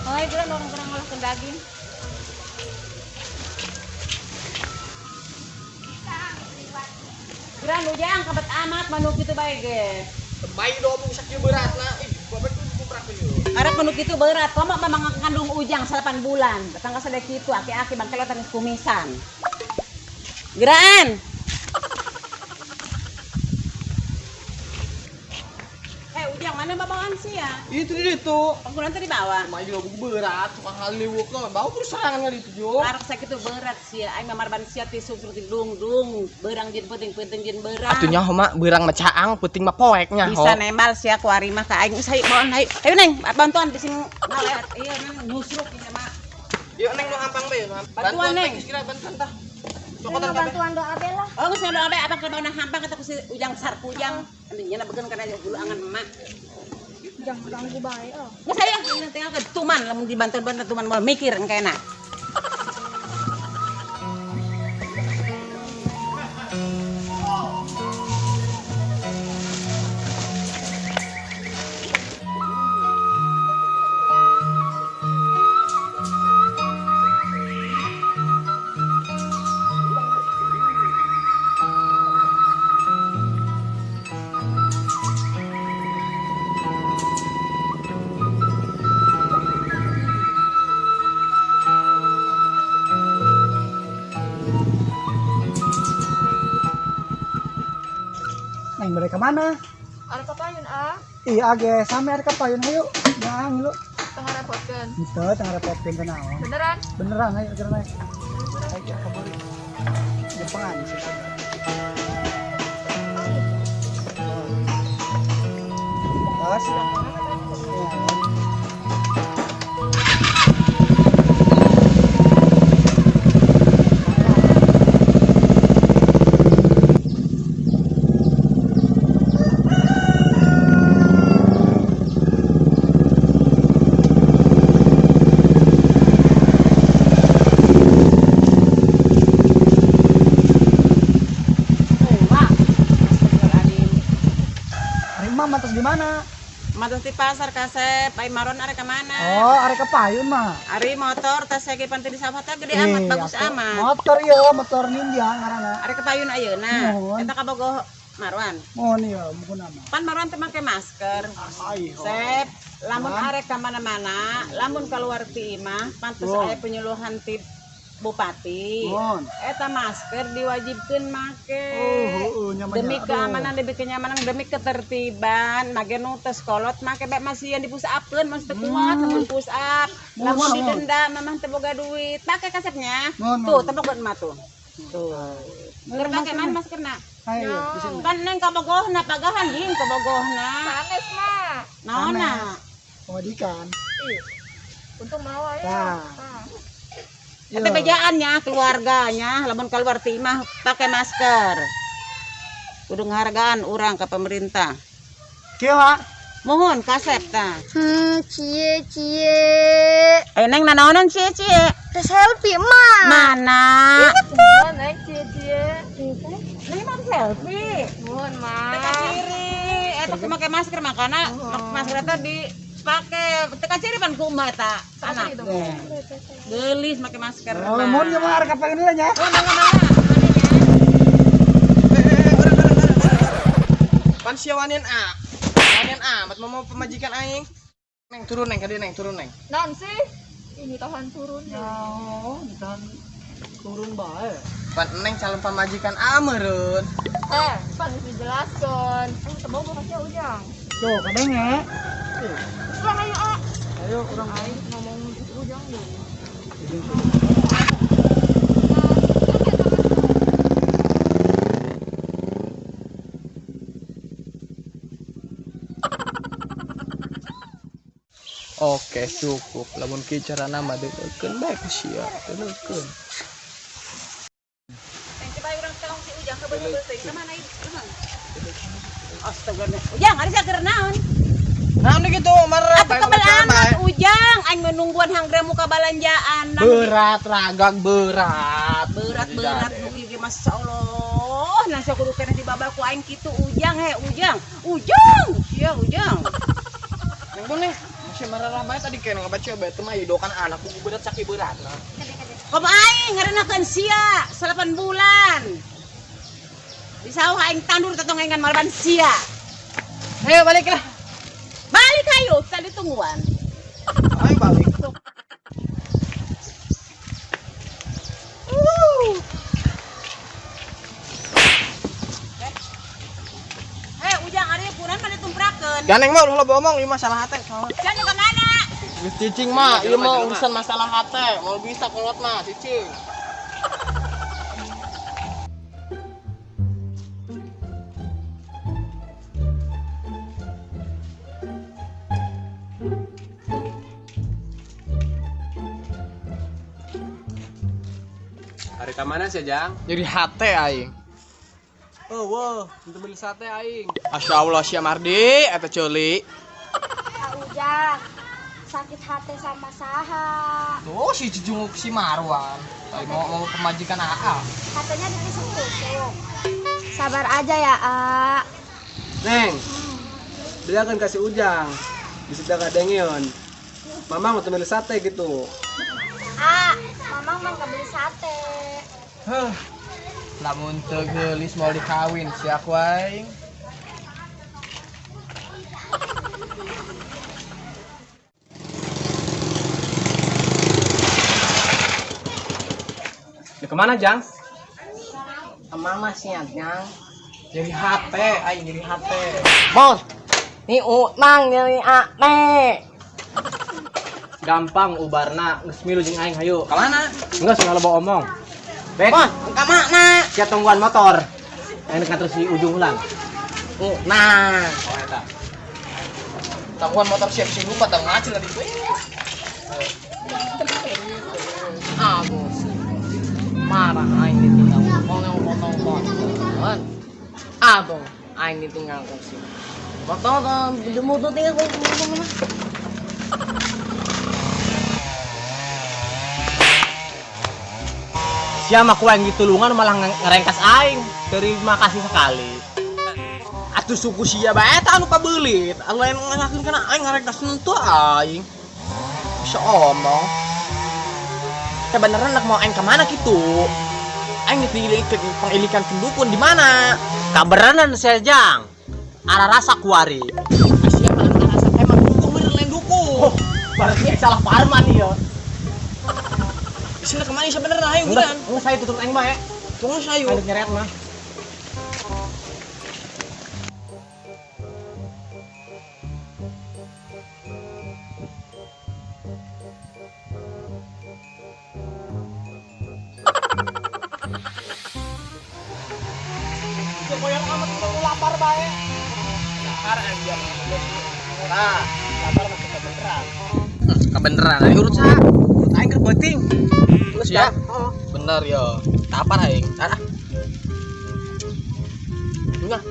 Oh, geura orang kurang ngolahkeun daging. Geura Ujang kabet amat manuk kitu bae ge. Bae do omong sakieu beratna. Ih, bapak tuh kuprak ieu. Arek manuk kitu berat, komo mah mangkandung Ujang 8 bulan. Datang ka sadaya kitu aki-aki bangkelotan geus kumisan. Geraan. Ujang mana babawaan sih ya? Itu di ditu. Pangkulan tadi bawa. Mah juga buku berat, tukang haliwuk mah bau terus serangan kali itu jo. Arek sakitu berat sih, aing mah marban sia ti susur ti dung-dung, berang jin penting-penting jin berang. Atuh nyaho mah berang mah caang, penting mah poek nyaho. Bisa nembal sia ku ari mah ka aing. Geus hayu bawaan hayu. Hayu Neng, bantuan di sini ngaleat. Iya Neng nyusruk ieu mah. Yuk Neng nu hampang bae nu hampang. Bantuan Neng. Kira bantuan tah. Cokotan kabeh. Bantuan doa be lah. Oh geus doa be abang keur bauna hampang kata ku si Ujang sarpujang. Anu nya begeun kana bulu angan emak. Jangan ganggu bae oh. Geus aya tinggal ke tuman lamun dibantu-bantu tuman moal mikir engkena. Neng mereka mana? Arek kapayun ah, Iya age, sami arek kapayun hayu. Jangan lu. tengah repotkeun. Henteu tengah repotkeun teh naon. Beneran? Beneran hayu geura naik. Hayu ka beurit. Jepangan sih. Terus. Mantas di mana? Mantas di pasar kasep, ai maron arek ka mana? Oh, arek ka payun mah. Ari motor tas segi panti di sawah teh gede amat, bagus amat. Motor ieu, motor Ninja ngaranna. Arek ka payun ayeuna. Eta kabogoh Marwan. Mohon ieu, muhun mah. Pan Marwan teh make masker. Sep, lamun arek ka mana-mana, lamun keluar ti imah, pantes aya penyuluhan ti bupati. Eta masker diwajibkeun make. Oh, demi keamanan, demi kenyamanan, demi ketertiban, make nu teu sekolot make bae masih yang di push upkeun, masih teu kuat lamun push up. Lamun didenda mamah teu boga duit. Pake kasepnya. Tuh, teu mah tuh. Tuh. Keur pake man maskerna. Ayo, di sini. Kan neng kabogohna pagahan jeung kabogohna. Sanes mah. Naonna? Pamajikan. Ih. Untung mawa ya. Eta bejaannya keluarganya lamun keluar ti imah pakai masker. Kudu ngahargaan urang ka pemerintah. Kieu, Mak. Mohon kasep tah. Cie cie. Ayo Neng nanaonan cie cie. Teh selfie mah. Mana? Itu Neng cie cie. Neng mah selfie. Mohon mah. Teka ciri eta make masker makana masker eta di pake teka ciri pan kumaha eta anak. Geulis make masker. Oh, mun ge mah arek ka payun heula nya. Oh, mangga mangga. Pan sia wanian a. Wanian amat mau pemajikan aing. Neng turun Neng, kadieu Neng turun Neng. Naon sih? Ini tahan turun ya. Oh, ditahan turun bae. Pan Neng calon pamajikan a meureun. Pan geus dijelaskeun. Teu bogoh ka sia Ujang. Tuh, kadenge. Urang ayo ah. Ayo urang aing ngomong Ujang dulu. Oke, cukup. Lamun kieu carana mah deukeun bae ku sia, deukeun. Neng coba urang tong si Ujang ka bener teh. Ka mana ieu? Astagfirullah. Ujang, ari sia keur naon? Naon gitu, marah. Atuh kebel amat Ujang, aing menungguan hangre muka balanjaan. Berat ragak berat. Berat-berat nu ieu ge masyaallah. Nasi kudu keneh dibabal ku aing kitu Ujang he, Ujang. Ujang, sia Ujang. Neng neng. Si mararah bae tadi kena ngabaca bae teh mah idokan anak buku berat sakit berat nah. Komo aing ngarenakeun sia 8 bulan. Di sawah aing tandur tatongengan malaban sia. Ayo balik lah. Balik ayo, tadi tungguan. Ayo balik. Ujang ari kunan mana tumprakeun. Ganeng mah ulah loba omong ieu masalah hate. Jangan ke mana? Geus cicing mah, ieu mah urusan masalah hate. Mau bisa kolot mah cicing. Hari ka mana sih, Jang? Jadi hate aing. Oh, wow, untuk beli sate aing. Masya Allah sia Mardi, eta ceuli. Ah, Ujang. Sakit hati sama saha. Tuh si jujunguk si Marwan. Tadi mau mau pemajikan AA. Katanya ditusuk-tusuk. Sabar aja ya, A. Neng. Dia akan kasih Ujang. Bisa kadengion. Mama mau beli sate gitu. A, Mamang mah nggak beli sate. Huh. Lamun teu geulis mau dikawin sia ku aing. Ya kemana, Jang? Ke mama sih Jang. Jadi hate aing jadi hate. Bos, ini utang nyeri ate. Gampang ubarna, geus milu jeung aing hayu. Ka mana? Enggak sih loba omong. Bek, Bos, ka mana? sia tungguan motor. Aing dekat terus di ujung ulang. Utang. Oh, eta. Tangguhan motor siap sih lupa tang ngacil tadi gue. Aku sih marah aing ditinggal potong potong potong. Aduh, aing ditinggal kursi. Potong motor tinggal potong mana? Sia mah ku aing ditulungan malah ngerengkas aing. Terima kasih sekali. Atuh suku sia bae eta anu pabeulit. Anu lain ngalakeun kana aing ngarekas henteu aing. Bisa omong. Sebenarnya nak mau aing ka mana kitu? Aing dipilih ke pengilikan pendukun di mana? Kaberenan sia Jang. Ara rasa kuari. Sia mah rasa emang dukun bener lain dukun. Oh, berarti salah parman ieu. Sini kemana sebenarnya ayo Enggak, bukan. enggak saya tutup aing mah ya. Tunggu sayu. Aing nyeret mah. Koyong amat mau lapar bae. Lapar anjir. Nah, lapar mah kebeneran. Kebeneran ayo urut sa. Urut aing keur beuting. Terus ya. Bener yo. Tapar aing. Ah. Enggak.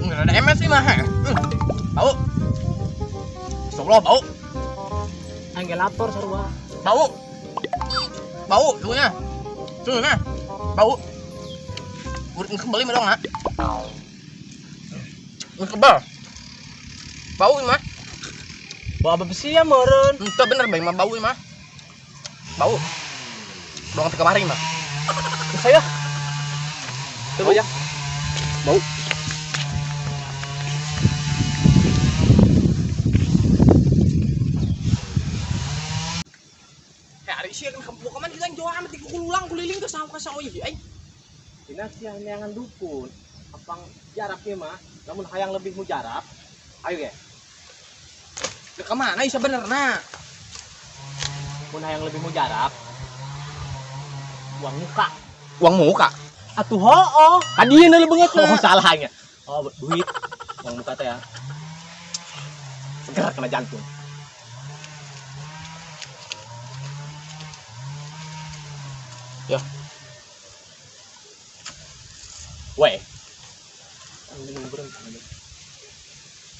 Enggak ada MS sih mah. Bau. Astagfirullah bau. Aing ge lapar sarua. Bau. Bau tuhnya. Tuh nah. Bau. Urut kembali mah dong, ha. Kebal. Bau mah. Bau apa besi ya meureun? Entah bener bae mah bau mah. Bau. Dong teu kamari mah. Saya. Coba ya. Bau. Hari sih kan kamu kaman kita jauh amat dikulang kuliling ke sawah ke sawah ieu aing. Dina sia neangan dukun. Apang jaraknya mah, lamun hayang lebih mujarab. Ayo ge. Ke kemana ieu sebenarnya? Mun hayang lebih mujarab. Uang muka. Uang muka. Atuh hooh. Kadieu leungit banget Oh, salah nya. Oh, duit. Uang muka teh ya. Seger kena jantung. Ya. Weh.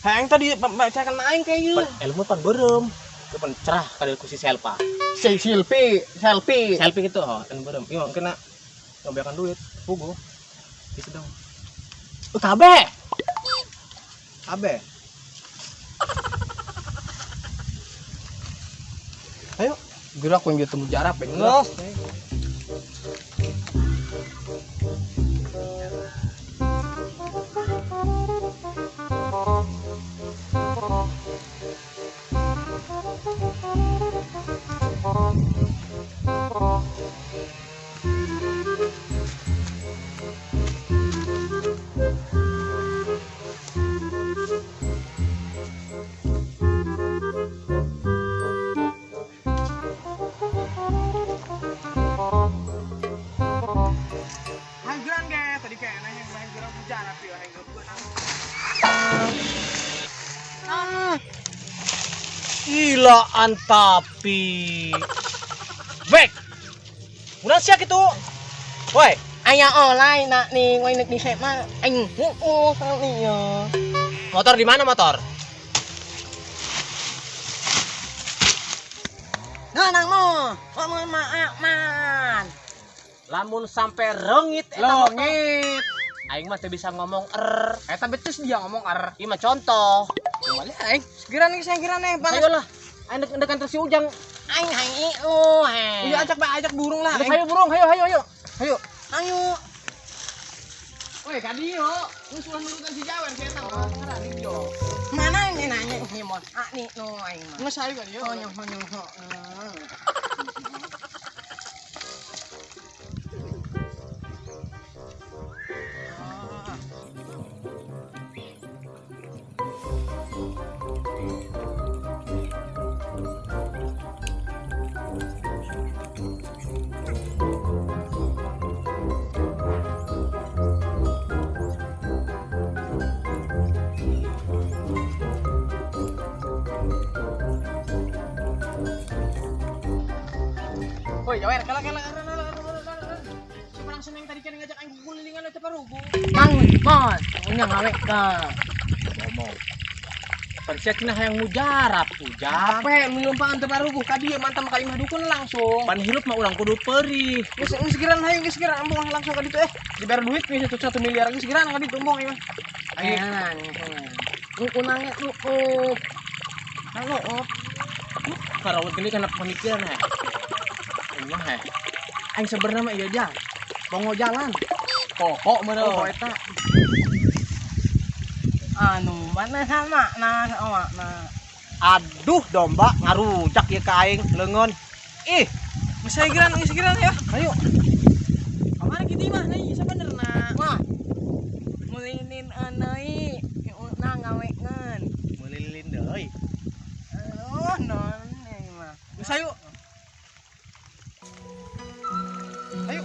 Hayang tadi bacakan aing kayak ieu. Ilmu pan berem. Itu pan cerah kada ku si Selpa. Si selfie, selfie. Selfie gitu oh, kan berem. Iya, kena ngobeakan duit, pugu. Gitu dong. Oh, kabe. Abe. Gerak ku yang temu jarap ya. Geus. Gilaan tapi. Bek. Udah siap itu. Woi, aya olay nak nih, woi nek dhisik mah aing heeh ya. Motor di mana motor? Nah, nang mo. Ngomong man. Lamun sampai rengit eta rengit. Aing mah teu bisa ngomong er. Eta becus dia ngomong er. Ieu mah contoh. Kembali aing. Segera nih segera nih panas. Ayo lah. Aing dek dekan si Ujang. Aing aing oh. Iya ajak bae ajak burung lah. Ayo burung, hayo hayo hayo. Hayo. Ayo. Woi, kadieu. Geus ulah nurutan si Jawer si eta mah. Ngaran yo. Mana ini nanya ini mon. Ah nih no aing mah. Geus hayu kadieu. Oh nyoh nyoh. Woi, Jawer, kalah kalah kalah kalah kalah. Si perang seneng tadi kan ngajak aing gulingan eta parugu. Mang, mon, punya ngawe ka. Ngomong. Pan sia cenah hayang mujarab ujang. Capek milumpangan teu parugu ka dieu mantam ka imah dukun langsung. Pan hirup mah urang kudu perih. Geus geus geran hayu geus geran embung langsung ka ditu eh. Dibayar duit nih 1 miliar geus geran ka ditu embung ieu mah. Ayo. Kunangnya luup. Luup. Karawat gini kana pemikiran heh. Mah heh. Aing sebenarnya mah ieu jang. Bongo jalan. Pokok meureun. Oh eta. Anu mana sama nah awak nah. Aduh domba ngarujak ieu ka aing leungeun. Ih, geus geran geus geran ya. Ayo. Kamana kitu mah nih sabenerna. Wah. Meulinin deui, na ngawekeun. Meulilin deui. Aduh, non ieu mah. Geus ayo. Ayo.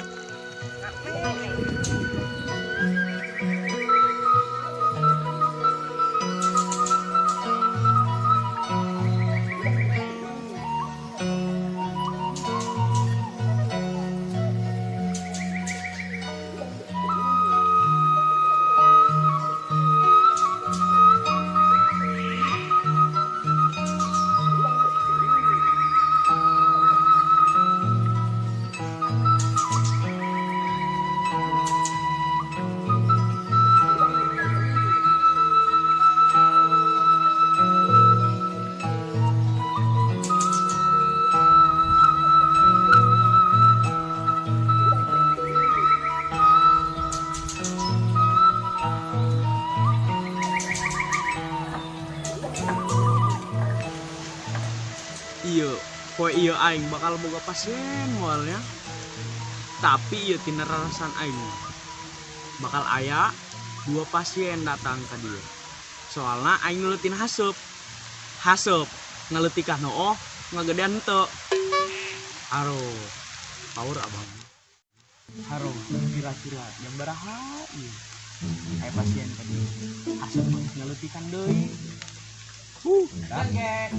Iya, poe ieu aing bakal boga pasien moalnya. Tapi ieu tina rarasan aing bakal aya 2 pasien datang ka dieu. Soalna aing nuleutin haseup. Haseup ngaleutikan hooh ngagedean henteu. Aruh, power abang. Harum, kira-kira jam baraha ieu? Aya pasien ka dieu. Haseup mah ngaleutikan deui. Kaget.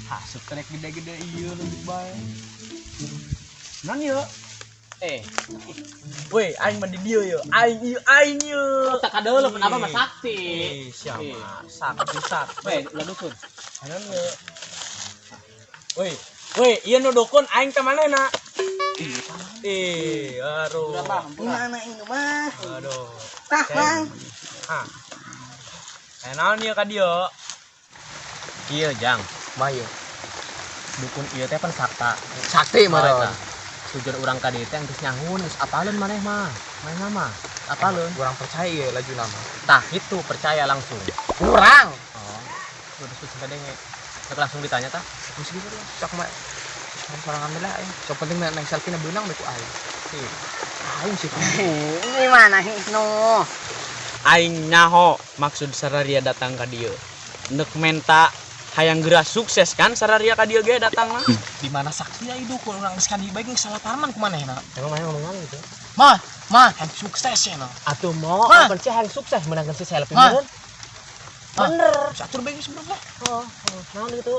Haseup trek gede-gede ieu leutik bae. Nan ieu? Woi, aing mah di dieu yeuh. Aing ieu, aing ieu. Tak kadeuleuh kenapa mah sakti. Siapa? Sakti sakti. Weh, ulah dukun. Anan ieu. Woi, Weh, ieu nu dukun aing teh manehna. Ih, aduh. Gimana ini mah? Aduh. Tah, Mang. Ah. Eh, naon ieu ka dieu? Kieu, Jang. Mah ieu. Dukun ieu teh pan sakta. Sakti mah. Eta. Tujuan urang ka dieu teh geus nyahun, geus apaleun maneh mah. Maneh mah apaleun. Kurang percaya ieu laju nama. Tah, itu percaya langsung. Kurang. Oh. Terus terus kadenge. Rek langsung ditanya tah. Geus gitu lah. Sok mah. Sorangan lah aing. Sok penting neng selfie na beunang bae ku aing. Aing sih. Gimana no? Aing nyaho maksud sararia datang ka dieu. Nek menta hayang geura sukses kan sararia ka dieu ge datang mah. Di mana sakti ai dukun urang geus ka dieu bae geus salah parman ku manehna. Emang maneh ngomong gitu? Mah, mah. Hayang sukses ya no. Atuh mau Mah. Kapan sih hayang sukses menangkan si selfie Mah. meureun? Bener. Atur bae geus bener lah. Oh, naon gitu?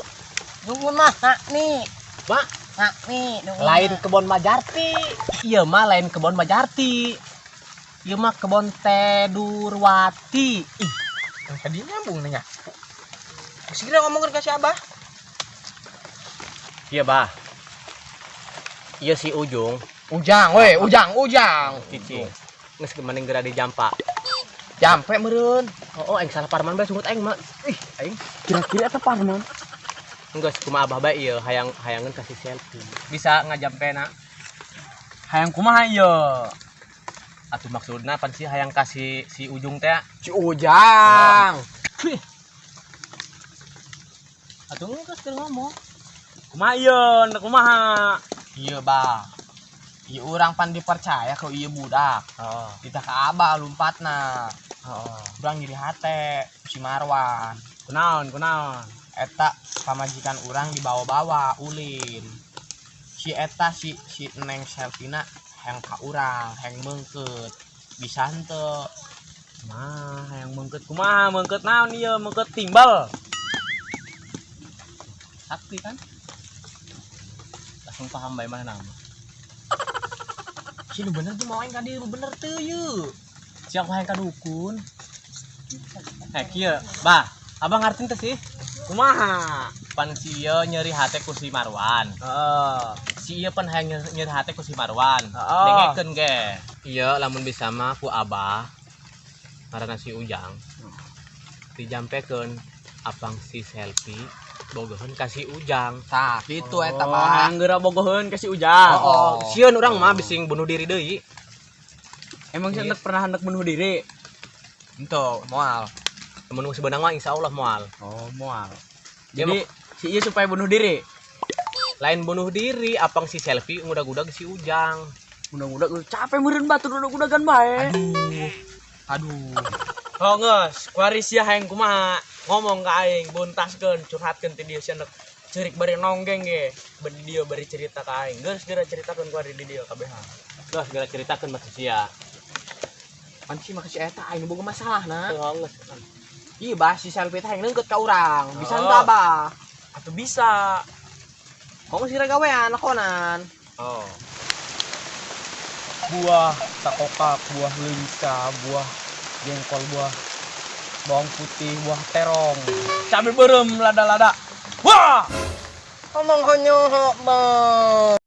Dukun mah, nak nih. Mak. Nak nih, dukun. Lain kebon Majarti. Iya mah lain kebon Majarti. Iya mah kebon Tedurwati. Ih, Yang tadi nyambung nanya. Geus geura ngomongkeun ka si Abah. Iya, Bah. Iya si Ujung, Ujang we, Ujang, Ujang. cicing. Geus mending geura dijampa. Jampe meureun. Oh, aing salah parman bae sungut aing mah. Ih, aing Kira-kira eta parman. enggak kumaha abah bae ieu hayang hayangeun kasih selfie. Bisa ngajampena. Hayang kumaha ieu? Atuh maksudna pan sih hayang kasih si Ujung teh. Si Ujang. Atuh geus keur ngomong. Kumaha ieu? Nek kumaha? Iya, Bah. Iya urang pan dipercaya ke ieu budak. Oh, Kita ke Abah lompatna. oh. Urang nyeri hate si Marwan. Kunaon, kunaon? Eta pamajikan urang dibawa-bawa ulin. Si eta si si Neng Selvina hayang ka urang, hayang meungkeut. Bisa henteu. Mah, hayang meungkeut kumaha? Meungkeut naon ieu? Meungkeut timbal. Sakti kan? Langsung paham bae mana nama. Si nu bener tuh mau aing ka dieu bener teu yeuh. Siapa hayang ka dukun? Eh kieu, Bah. Abang ngarti teu sih? Kumaha? Pan si ieu nyeri hate ku si Marwan. Heeh. Si ieu pan hayang nyeri hate ku si Marwan. Heeh. Dengekeun ge. Ieu lamun bisa mah ku Abah ngaranna si Ujang. Dijampekeun apang si selfie bogoheun ka si Ujang. Tah, kitu eta Oh, mah. hayang geura bogoheun ka si Ujang. Oh, sieun urang mah bising bunuh diri deui. Emang sih hendak pernah hendak bunuh diri? Henteu, moal. Mun geus beunang mah insyaallah moal. Oh, moal. Dia Jadi si ieu supaya bunuh diri. Lain bunuh diri, apang si selfie ngudag-udag si Ujang. Mudah-mudahan geus capek meureun batur udag-udagan bae. Aduh. Aduh. Oh geus, kuari sia hayang kumaha? Ngomong ka aing, buntaskeun, curhatkeun ti dieu sia nek ceurik bari nonggeng ge. Bari dieu bari cerita ka aing. Geus geura ceritakeun kuari di dieu kabeh. Geus geura ceritakeun maksud sia. Pan si mah si eta aing boga masalah na. Teu geus. Iya, bah si selfie teh hayang neungkeut ka urang. Bisa Oh. henteu Abah? Atuh bisa. Kok sih gawean lakonan. Oh. Buah takokak, buah leungka, buah jengkol, buah bawang putih, buah terong. Cabe beureum lada-lada. Wah! Ngomong konyo, bang.